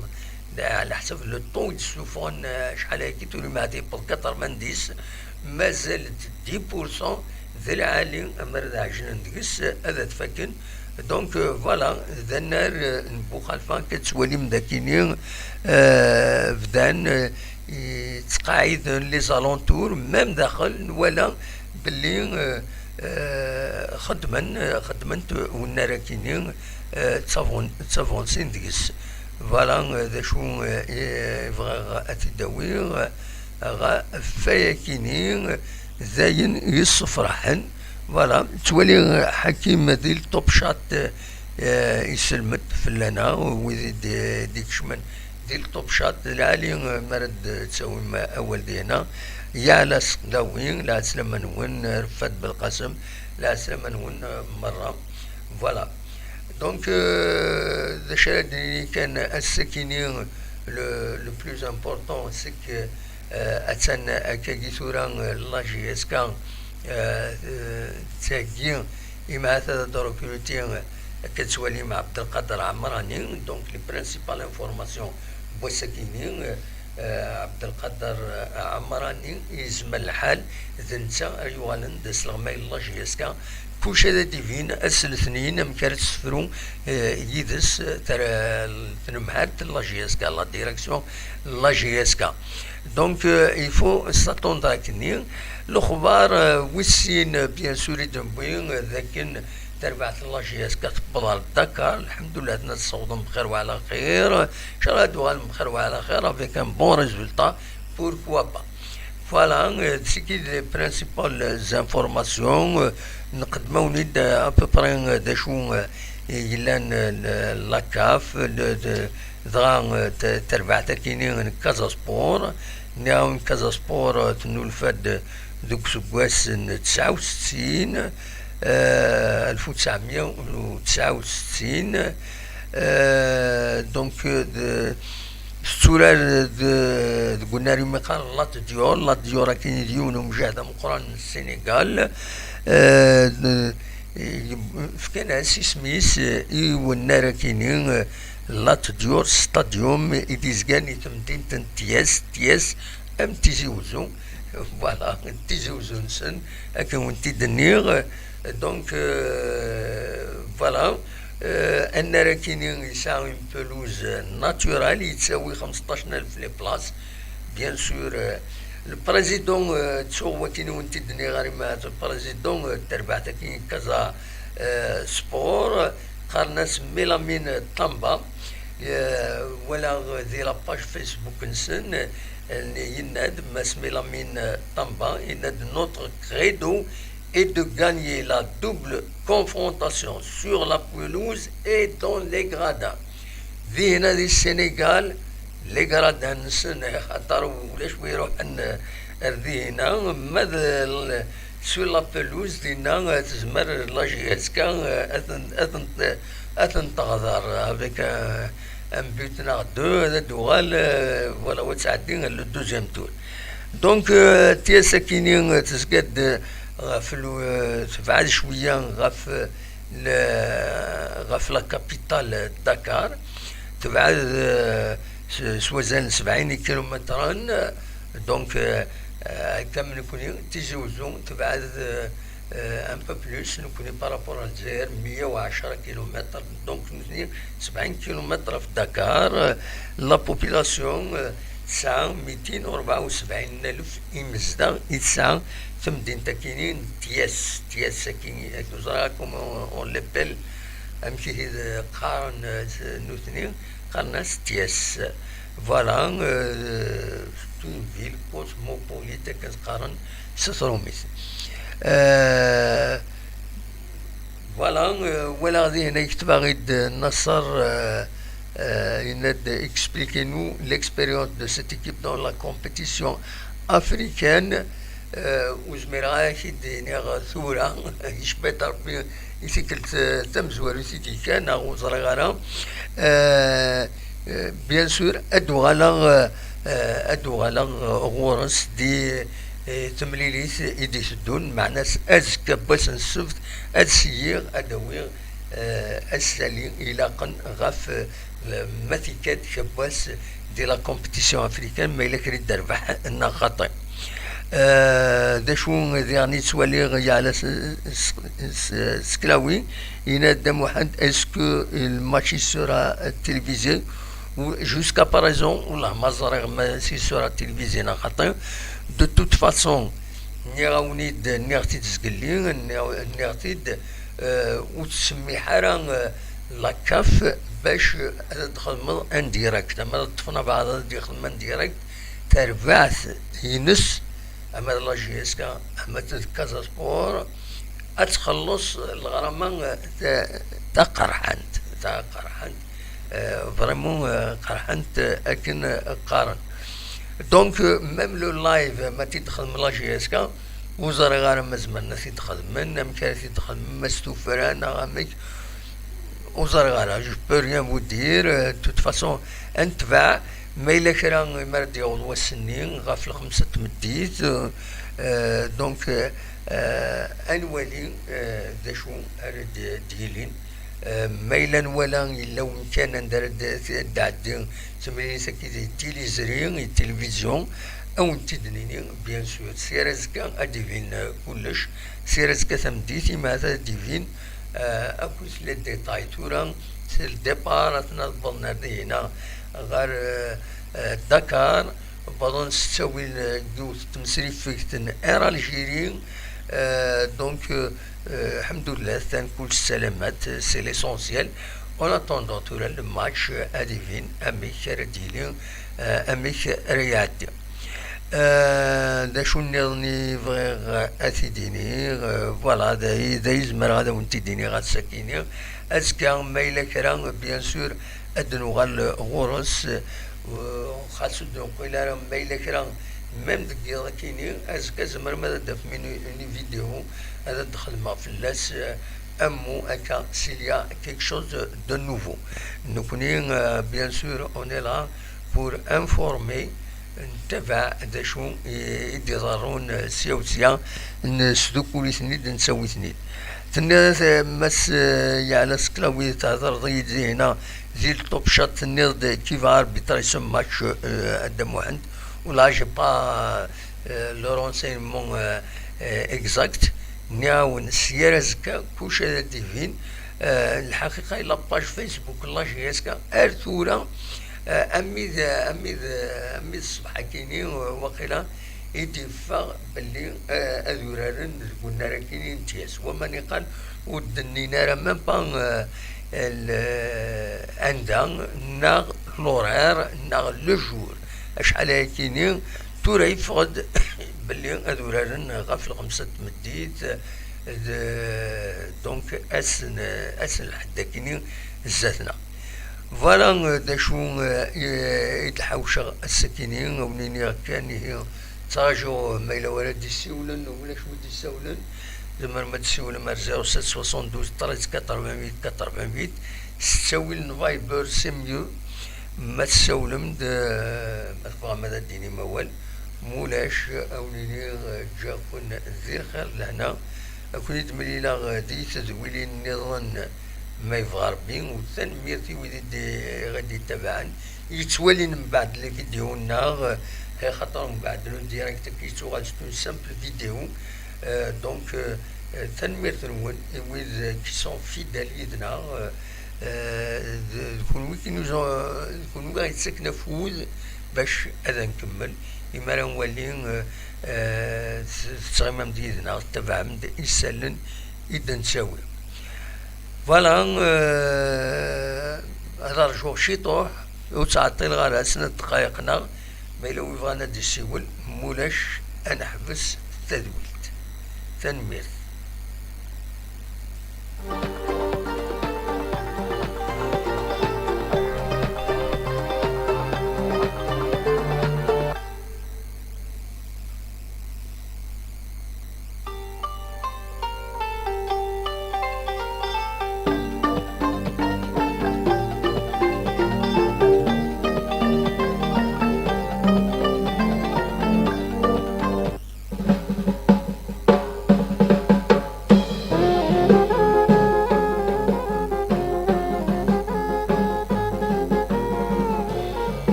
d-, ɛla ḥsab le taux i d-ssufɣen, euh, acḥal ayagi tura ma ad yewweḍ quatre-vingt-dix, mazal-d dix pour cent d lɛali, amar ad ɛejlen deg-s ad t-faken. Donc, euh, voilà, d annar, euh, n Buxalfa, akka tettwalim d akini, euh, bdan, euh, ttqaɛiden les alentours, même daxel, nwala belli, euh, euh, xeddmen, euh, xeddment unnar akini, euh, ttavun-, ttavancin deg-s. Voilà, euh, d acu, euh, i bɣiɣ ad t-id-awiɣ, euh, ɣef wayakini, d ayen yessefraḥen. Voilà, ttwaliɣ Ḥakim di le Top Chat, eh, iselmed fell-aneɣ, wid i d-, d-ikecmen di le Top Chat, d lɛali, eh, mi ara d-tawim awal dina. Yeɛla Seqdawi, lɛeslama-nwen, Rfad Belqasem, lɛeslama-nwen, eh, merra. Voilà. Donc, euh, d acu ara d-nini kan ass-akini, le, le plus important, c'est que, euh, attan akkagi tura, euh, la J S K, euh, euh, tettheggi, imɛata ad recruter, euh, akka tettwalim Abdelkader Amrani, donc les principales informations n wass-akini, euh, Eh, Abdelkader, eh, Amrani, yezmer lḥal d netta ara yuɣalen d asleɣmay n la J S K. Kullec ad d-ibin ass n letniyen amek ara tessefru, eh, yid-s, eh, tara-, tnemhalt n la J S K, la direction n la J S K. Donc, eh, il faut s'attendre akkenni. Lexbar, eh, wis sin, eh, bien sûr, i d-newwi, eh, d akken tarbaɛt n la J S K tewweḍ ɣer Dakar. Lḥemdullah, tenna tessawḍem bxir wa ɛla xir. Inchallah ad uɣalen bxir wa ɛla xir avec un bon résultat. Pourquoi pas? Voilà, euh, c'est qui les principales informations, euh, nqeddem-awen-id, euh, à peu près, euh, d acu, euh, yellan, euh, la CAF, euh, de, de, dɣa, euh, t-, terbaɛt akini n Casa Sport. Nniɣ-awen Casa Sport, euh, tennulfa-d deg useggas n tesɛa u settin, euh, alef u tesɛemya u tesɛa u settin, euh, donc, euh, de, tetturar de, deg unnar umi qqaren Lat Dior. Lat Dior akini d yiwen umjahed ameqqran n Sénégal. Euh, de, fkan-as isem-is, euh, i unnar akini, euh, Lat Dior Stadium i d-izgan i temdint n Tyes, Tyes am Tizi Uzzu. Voilà, d Tizi Uzzu-nsen, akken wen-t-id-nniɣ. Donc, euh, voilà. Euh, annar akini yesɛa une pelouse naturelle, yettawi xemseṭṭac alef les places. Bien sûr, euh, le président, euh, ttuɣ wakken i wen-t-id-nniɣ ar imat, le président, euh, n terbaɛt akini Casa, euh, Sport, qqaren-as Milamine Tamba. Eh, walaɣ di la page Facebook-nsen, eh, yenna-d Mass Milamine Tamba, yenna-d: "Notre credo est de gagner la double confrontation sur la pelouse et dans les gradins." Dihna di Sénégal, les gradins-nsen, axaṭer ulac wi iruḥen ar dihna, ma d l-, sur la pelouse, dinna, eh, tezmer la J S K, eh, ad ten-, ad ten-, ad ten-teɣder avec un, un but neɣ deux, ad d-tuɣal, eh, voilà, wa tɛeddi le deuxième tour. Donc, eh, Tyes akini, eh, tezga-d, eh, ɣef lu-, eh, tebɛed cwiya ɣef, eh, le-, ɣef la capitale Dakar, tebɛed, eh, s, s wazal n sebɛin ikilumitren, donc, eh, Euh, akka am nekni, Tizi Uzzu tebɛed, euh, euh, un peu plus nekni par rapport à Lezzayer, meyya u ɛecṛa kilomètres. Donc nutni sebɛin kilomètres ɣef Dakar. Euh, la population, euh, tesɛa mitin u rebɛa u sebɛin alef imezdaɣ i tesɛa temdint akini n Tyes. Tyes akini, akken ẓriɣ, comment on l'appelle, amek i t-id-qqaren, euh, nutni, qqaren-as Tyes. Voilà, euh, c'est une ville cosmopolite, akken qqaren s trumit. Euh, voilà, euh, walaɣ dihin ay ketbeɣ-id Nasser, euh, euh, yenna-d, expliquez-nous l'expérience de cette équipe dans la compétition africaine. Euh, ur zmireɣ ara ad ak-id-iniɣ tura, yecba-d Rebbi i tikkelt, euh, tamezwarut i d-yekkan, neɣ ur ẓriɣ ara. Euh, euh, bien sûr, ad uɣaleɣ, euh, euh, ad uɣaleɣ, euh, ɣur-s di, euh, temlilit i d-iteddun, meɛna s-, azekka n wass n ssebt ad syiɣ, ad awiɣ, euh, asali ilaqen ɣef, euh, ma tikka-d kebwas di la compétition africaine, ma yella kra i d-terbeḥ neɣ xaṭi. Euh, d acu diɣen i ttwaliɣ yeɛla s, s, s, s Klawi, yenna-d Dda Muḥend, est-ce que le match sera télévisé? Ou, jusqu'à présent, wallah ma ẓriɣ ma si sera télévisé neɣ xaṭi. De toute façon, nniɣ-awen-id, nniɣ-t-id zgelli, nniɣ-, nniɣ-t-id, euh, ur tsemmiḥ ara, euh, la CAF bac ad txedmeḍ en direct. Ama ad ṭṭfen abeɛḍ ad d-ixdem en direct, tarbaɛt-ines, ama d la J S K, ama d Casa Sport, ad txelleṣ leɣrama, eh, ta-, taqerḥant, taqerḥant, eh, vraiment, eh, qerḥant, eh, akken, eh, qqaren. Donc, euh, même le live, ma t-id-xedmen la J S K, ur ẓriɣ ara ma zemren ad t-id-xedmen, amek ara t-id-xedmen, ma s tuffra neɣ amek, ur ẓriɣ ara, je peux rien vous dire. Euh, de toute façon, ad netbeɛ, ma yella kra, mi ara d-yaweḍ wass-nni, ɣef lxemsa n tmeddit, euh, euh, donc, euh, euh, ad nwali, euh, d acu ara d-, d-yilin. Euh, ma yella nwala yella wemkan anda ara d-, d-, d-tɛeddi temlilit-agi di tiliẓri, di tilivizyu, ad wen-t-id-nini, bien sûr. Sya ar azekka ad d-ibin, euh, kullec. Sya ar azekka tameddit, imata ad d-ibin, euh, akk les détails. Tura, c'est le départ, atna wwḍen ar dihina ɣer, euh, euh, Dakar. Wwḍen s ttawil, euh, yiwet n tmesrifegt n Air Algérie. Euh, donc, euh, euh, alḥemdulillah, atan kullec s ssalamat, c'est l'essentiel. En attendant tura le match, euh, ad ibin amek ara d-yili, euh, amek ara iɛeddi. Euh, d acu nniḍen i bɣiɣ, euh, ad t-id-iniɣ? Euh, voilà, d ay, d ay zemreɣ ad awen-t-id-iniɣ ass-akini. Azekka, ma yella kra, bien sûr, ad d-nuɣal ɣur-s, euh, xas ur d-neqqil ara, ma yella kra, même deg yiḍ akini, azekka tzemrem ad d-tafem une, une vidéo, ad d-xedmeɣ fell-as, euh, un mot akka, s'il y a quelque chose de nouveau. Nekkni, euh, bien sûr, on est là pour informer, ntabaɛ d acu i, i d-iḍerrun, eh, sya u sya, nesdukkul-iten-id, nettawi-ten-id. Tenniḍ, eh, Mass, eh, Yeɛla Seklawi, thedreḍ-iyi-d dihina di le Top Shot, tenniḍ-d qui va arbitrer ce match, eh, a Dda Muḥend. Wala, j'ai pas, eh, le renseignement, eh, eh, exact. Nniɣ-awen, sya ar azekka, kullec ad d-ibin. Eh, lḥaqiqa, la page Facebook n la J S K ar tura, eh, armi d, armi d, armi d ṣṣbeḥ-akini, eh, waqila i d-yeffeɣ belli, eh, ad uraren deg unnar-akini n Tyes. Wama niqal ur d-nnin ara même pas, eh, l-, anda neɣ l'horaire neɣ le jour. Acḥal ayakini, tura yeffeɣ-d belli ad uraren ɣef lxemsa n tmeddit, d, donc, ass n, ass n lḥedd akini zdat-neɣ. Voilà, euh, d acu, euh, i, i d-ḥawceɣ ass-akini, a wen-iniɣ kan ihi, ttṛajuɣ ma yella wara d-isiwlen, ulac wi d-isawlen, tzemrem ad d-siwlem ar zéro sept soixante-douze treize quatre-vingt-huit quatre-vingt-huit, s ttawil n Viber, c'est mieux, ma tsawlem-d, euh, ma tebɣam ad d-tinim awal, mulac, a wen-iniɣ, euh, ǧǧiɣ-ken di lxir d lehna, a ken-id-mlileɣ, euh, di tedwilin nniḍen, ma yebɣa Rebbi, u tanemmirt i wid i d-, i ɣ-d-ittabaɛen, yettwalin mbeɛd la vidéo-nneɣ, euh, Axaṭer mbeɛd le direct-agi yettuɣal c'est une simple vidéo. Euh, donc, euh, euh, tanemmirt-nwen i wid, euh, qui sont fidèles yid-neɣ. Euh, euh, d, d kunwi qui nous ont, euh, d kunwi i ɣ-yettaken afud bac ad nkemmel. Imi ara nwali, euh, euh, t-, tettɣimam-d yid-neɣ, tettabaɛem-d isallen i d-nettawi. Voilà, euh, ad rǧuɣ ciṭuḥ, ur ttɛeṭṭileɣ ara snat ddqayeq-nneɣ, ma yella wi bɣan ad d-isiwel, mulac ad neḥbes tadwilt. Tanemmirt.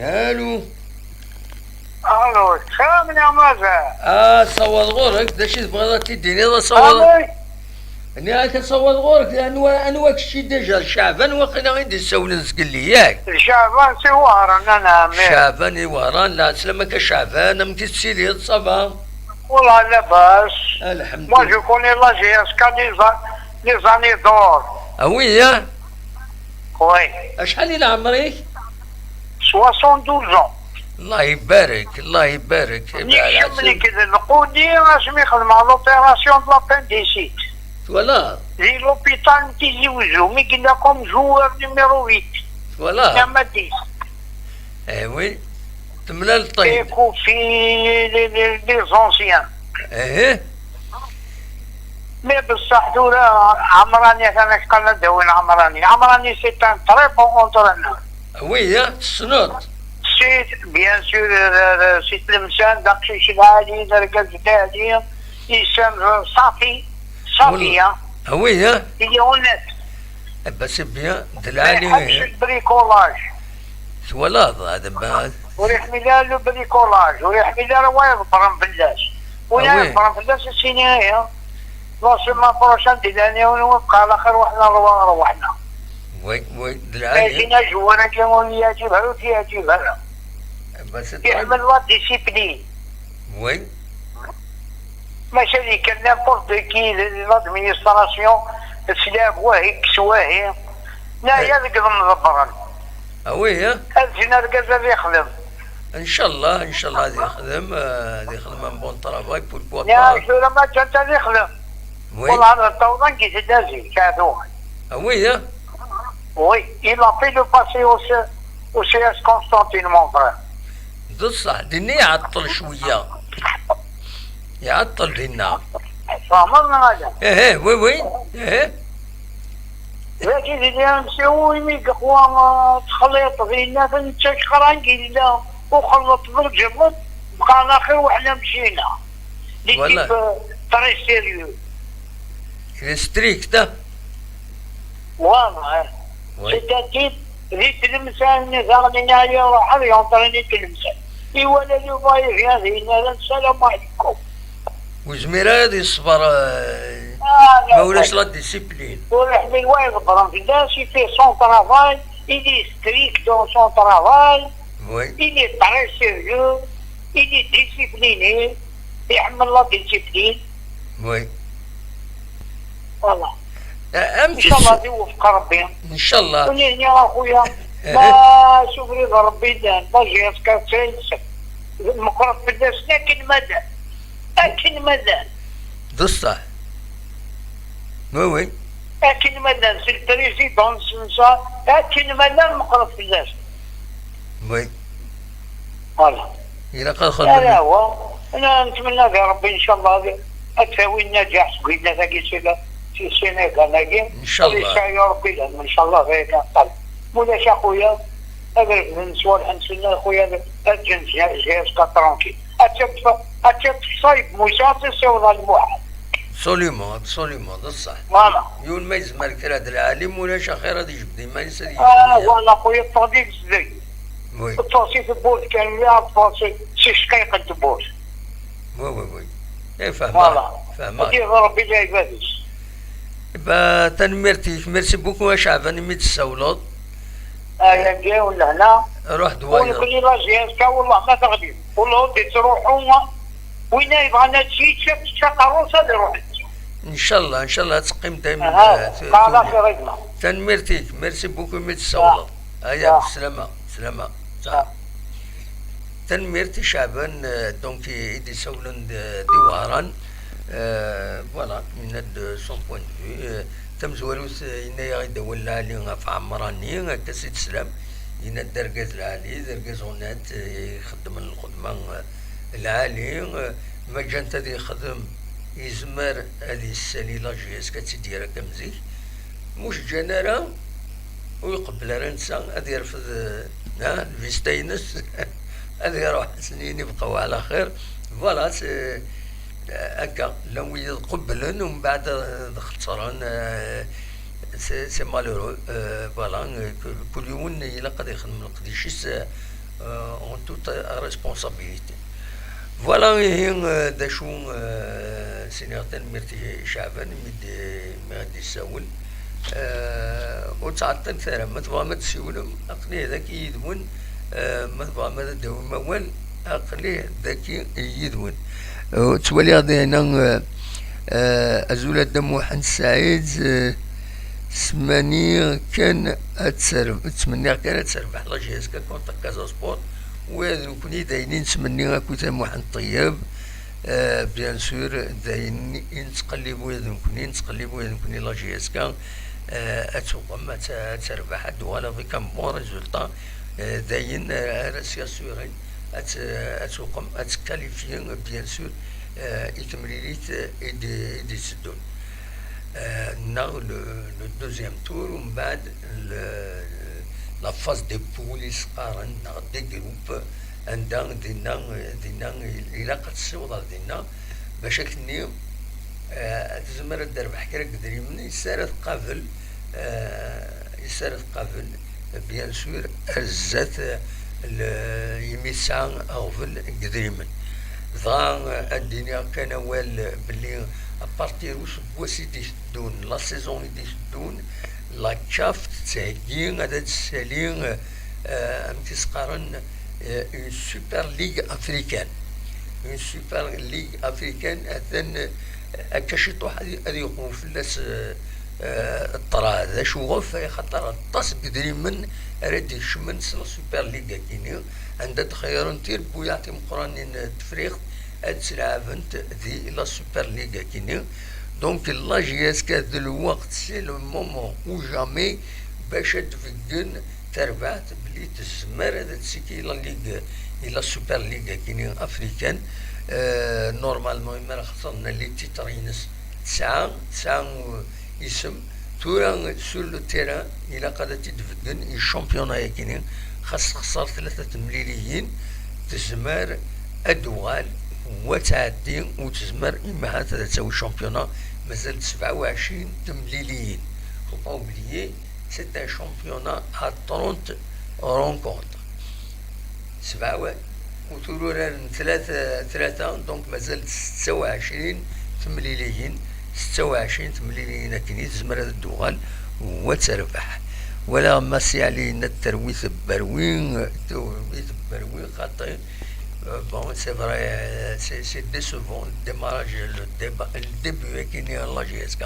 Allô. Allô, tesɛam neɣ mazal? Ah, ssawaḍ ɣur-k, d acu i tebɣiḍ ad t-id-tiniḍ, a ssawaḍ? Nniɣ-ak a ssawaḍ ɣur-k, anwa, anwa kečči déjà? D Caɛban waqila i d-issawlen zgelli, yak? D Caɛban si Wehran, a ɛemmi. Caɛban i Wehran, lɛeslama-k a Caɛban, amek i tettiliḍ, ça va? Wallah, labas. Alḥemdulillah. Moi, je connais la G S K des an-, des années d'or. Ah oui, hein? Oui. Acḥal i leɛmer-ik? Soixante-douze ans. Allah ibarek, Allah ibarek. Nekcem nekk d lqudi asmi xedmeɣ l'opération de l'appendicite. Twalaḍ? Di l'hôpital n Tizi Wezzu, mi yella comme joueur numéro huit. Twalaḍ? Neɣ ma dix. Eh oui, temlaleḍ-t-id. Et Kofi, les, les, les anciens. Eh. Mais bessaḥ tura Ɛemrani, atan ad k-qqaren ad d-awin Ɛemrani. Ɛemrani, c'est un très bon entraîneur. Ah oui, hein, tessneḍ-t? Si, bien sûr, euh, euh, si Tlemsan, d aqcic lɛali, d argaz lɛali, yessen, euh, ṣafi, ṣafi, hein. Ah oui, hein? Il est honnête. Eh ben, c'est bien, d lɛali, hein. Iḥemmel bricolage. Twalaḍ, hada ma- Ur iḥmil ara le bricolage, ur iḥmil ara wa iḍebbren fell-as. Win ara iḍebbren fell-as, ad s-yini ihi, la semaine prochaine, di leɛnaya-nwen, bqa ɛla xir, weḥna rwa-, rwaḥna. Oui, oui, d lɛali. Imagine ajewwar-agi ur yeɛǧib ara, ur t-yeɛǧib ara. Iḥemmel la discipline. Oui. Maca di kan n'importe qui, l'administration, teslak wahi, kkes wahi. Naya deg lemḍebbren. Ah oui, hein? Ad ǧǧen argaz ad yexdem. Inchallah, inchallah ad yexdem, euh, ad yexdem un bon travail, pourquoi pas. Naya tura ma ǧǧant ad yexdem. Oui. Wallah, ad ṭawḍen deg tlazi, kaɛdu. Ah oui, hein? Oui, il a fait le passé au C-, au C S Constantine, mon frère. D ṣṣeḥ, dinna iɛeṭṭel cwiya. Iɛeṭṭel dinna. Tfehmeḍ neɣ ala? Ehe, oui, oui. Ehe. Dagi di l'A M C O imi yeqwa, uh, ttxelliṭ dinna, netta kra yella uxelleṭ d lǧelleṭ, bqan axir weḥna mcina. L'équipe, euh, très sérieux. Il est strict, hein? Voilà. Oui. C'est un type, di Tlemsan, daɣen, nniɣ-as ruḥ ad yentraîni Tlemsan. Iwala le va-et-vient dinna, ala, sslam ɛlikum. Ur yezmir ara ad yeṣber, euh, ma ulac la discipline. Ur iḥmil wa iḍebbren fell-as, il fait son travail, il est strict dans son travail, oui, il est très sérieux, il est discipliné, iḥemmel la discipline. Oui. Voilà. Amek ncallah ad iwefeq Rebbi. Ncallah. Ur nehni a xuya. Ma s ubrid n Rebbi llan, ma jiɣ-as kan ttayes. Meqqret fell-asen akken ma llan. Akken ma llan. D ṣṣeḥ. Oui, oui. Akken ma llan, si le président, s nsa, akken ma llan meqqret fell-asen. Oui. Voilà. Ilaq ad xedmen. Ala wa, ana netmenna di Rebbi ncallah ad, ad tawi nnaǧaḥ seg winna-agi si la, si Sénégal-agi. Ncallah. Ad yesɛi Rebbi lhem ncallah d ayen iqal. Mulac a xuya, ad refden s walḥen-nsen a xuya, ad ǧǧen J S K tranquille. Ad tt-yeṭṭef, ad tt-yeṭṭef ṣṣayeb Musa, ad tt-yessiweḍ ɣer lmuḥal. Absolument, absolument, d ṣṣeḥ. Voilà. Yiwen ma yezmer kra d lɛali, ma ulac axir ad yejbed iman-is, ad yejbed. Ah, voilà, خويا, ṭṭeɣ di lezdeg. Oui. Ṭṭeɣ si tewwurt kan, mliḥ, ṭṭeɣ si, si ccqayq n tewwurt. Oui, oui, oui. Eh, fehmeɣ. Voilà. Fehmeɣ. Ad yeḍ Rebbi lɛibad-is. Ba, tanemmirt-ik. Merci beaucoup a Caɛban imi d-tessawleḍ. Ayagi ur lehna. Ruḥ-d wayeḍ. Ur nekni la J S K, wallah ma teɣli. Wallah ur d-ittruḥu. Win ay yebɣan ad tt-yečč, ad tečč aqerru-s, ad iruḥ. Ncallah, ncallah ad teqqim dayem, aha, eh, tu-, xalaṣ, tuli. Tanemmirt-ik. Merci beaucoup imi d-tessawleḍ. Aya, ah, beslama, beslama. Ah. Tanemmirt i Caɛban, eh, donc, i, i d-isawlen d, di Wehran. Eh, voilà, yenna-d son point de vue. Eh, tamezwarut, eh, yenna-yaɣ-id awal lɛali ɣef Ɛemrani, akka si teslam. Yenna-d d argaz lɛali, d argaz honnête, eh, ixeddmen lxedma, eh, lɛali. Eh, ma ǧǧan-t ad yexdem, yezmer ad yessali la J S K ad tt-id-yerr akka am zik. Mu ǧǧan ara, ur iqebbel ara netta ad yerfed, eh, ha, lvista-ines, ad iruḥ ad sen-yini bqaw ɛla xir. Voilà, c'est, eh, akka, llan wiyaḍ qebblen, umbeɛd ad xettren, eh, c'est, c'est malheureux, eh, voilà, eh, kul, kul yiwen ilaq ad ixdem leqdic-is, eh, en toute responsabilité. Voilà, ihi, eh, d acu, eh, s-iniɣ tanemmirt i Caɛban mi d-, mi ɣ-d-issawel. Eh, ur ttɛeṭṭilet ara, ma tebɣam ad tessiwlem, aql-i dagi yid-wen. Eh, ma tebɣam ad d-tawim awal, aql-i dagi yid-wen. Eh, ttwaliɣ dinna, eh, eh, azul a Dda Muḥend Saɛid, eh, ttmenniɣ kan ad terb-, ttmenniɣ kan ad terbeḥ la J S K contre Casa Sport. Ula d nekkni d ayen i nettmenni akkit a Muḥend Ṭeyyeb. Eh, bien sûr, d ayen i nettqellib ula d nekkni, nettqellib ula d nekkni la J S K, eh, ad tuɣem, ad t-, ad terbeḥ, ad d-tuɣal avec un bon résultat. Eh, d ayen, eh, ara s-yassurin ad t-, ad tuɣem, ad tkalifyi, bien sûr, eh, i temlilit, eh, i d-, i d-itteddun. Eh, neɣ le, le deuxième tour, umbeɛd le, la phase des poules i s-qqaren, neɣ des groupes, anda dinna, dinna ilaq ad tessiwḍeḍ dinna, bac akken-nni, eh, tezmer ad d-terbeḥ kra n yedrimen, is ara tqabel, eh, is ara tqabel, bien sûr, ar zdat, eh, le, imi tesɛa aɣbel n yedrimen. Dɣa, eh, ad d-iniɣ kan awal belli, à partir useggas i d-iteddun, la saison i d-iteddun, la CAF tettheggi ad d-tessali, eh, amek i s-qqaren, eh, une Super Ligue africaine. Une Super Ligue africaine, atan, eh, akka ciṭuḥ ad, ad yeqwu fell-as, eh, eh, ṭṭrad. Acuɣef? Axaṭer aṭas n yedrimen ara d-ikecmen s la Super Ligue-agi-ni, anda d-xeyyren tirbuyaɛ timeqqranin n Tefriqt ad ttlaɛbent di la Super Ligue-agi-ni. Donc, la J S K d lweqt, c'est le moment ou jamais, bac ad d-tbeggen terbaɛt belli tezmer ad ttekki i la Ligue, i la Super Ligue-agi-ni africaine. Euh, normalement, imi ara xeṣren les titres-ines, tesɛa, tesɛa, euh, isem. Tura, sur le terrain, ilaq ad t-id-tbeggen i championnat-agi-ni. Xas texṣer tlata temliliyin, tezmer ad d-tuɣal, wa tɛeddi, u tezmer, imi ahat ad tawi championnat, mazal-d sebɛa u ɛecrin temliliyin. Faut pas oublier, c'est un championnat à trente rencontres. Sebɛa wa-, u tura uraren tlata, tlata, donc mazal setta u ɛecrin temliliyin, setta u ɛecrin temliliyin akken i tezmer ad d-tuɣal u ad terbeḥ. Walaɣ Massi Ɛli yenna-d terwi tebberwi, terwi tebberwi, xaṭi. Euh, bon, c'est vrai, euh, c'est, c'est décevant, le démarrage, le déba-, le début, akken i la J S K,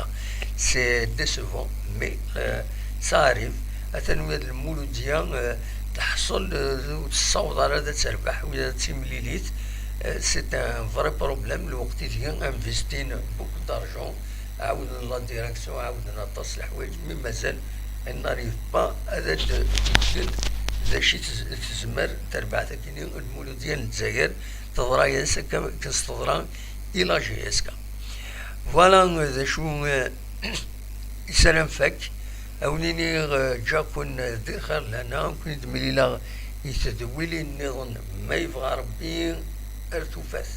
c'est décevant, mais, euh, ça arrive. Atan ula d Lmuludiya, euh, teḥṣel, euh, ur tessaweḍ ara ad terbeḥ, ula d timlilit, euh, c'est un vrai problème. Lweqt i tga investin beaucoup d'argent, ɛawden la direction, ɛawden aṭas n leḥwayeǧ, mi mazal elle n'arrive pas ad d-tbeggen d acu i tez-, tezmer terbeɛt akkenni n Lmuludiya n Lezzayer, teḍra-yas akka akken s-teḍra i la J S K. Voilà, euh, d acu, euh, i s ara nfak. A wen-iniɣ, euh, ǧǧiɣ-ken, euh, di lxir lehna, ken-id-mlileɣ i tedwilin nniḍen, ma yebɣa Rebbi, ar tufat.